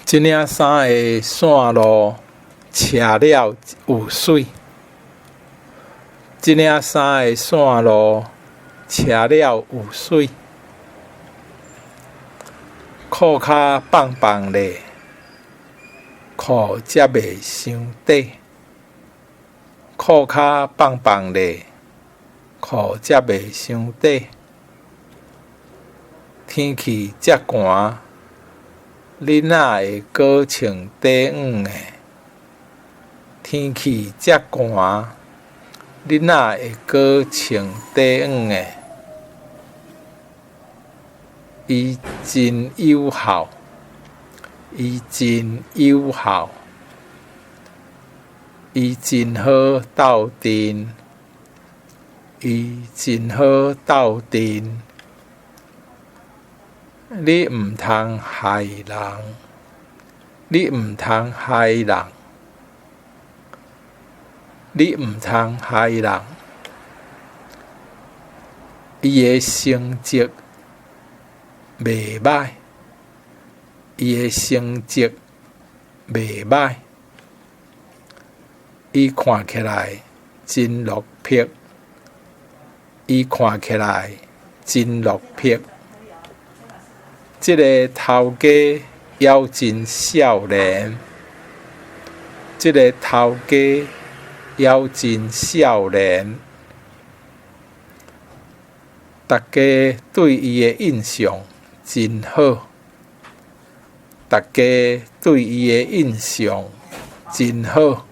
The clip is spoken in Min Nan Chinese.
這領衫的線路車了有媠。這領衫的線路車了有媠。褲跤放放咧，褲才袂傷短。褲跤放放咧，褲才袂傷短。天氣遮寒，你哪會閣穿短靴的？天氣遮寒，你哪會閣穿短靴的？伊真有孝，伊真有孝，伊真好鬥陣，伊真好鬥陣。你毋通害人，你毋通害人，你毋通害人。伊的成績袂䆀，伊的成績袂䆀。伊看起來真落魄，伊看起來真落魄。這个頭家猶真少年，這个頭家猶真少年。大家對伊的印象真好，大家對伊的印象真好。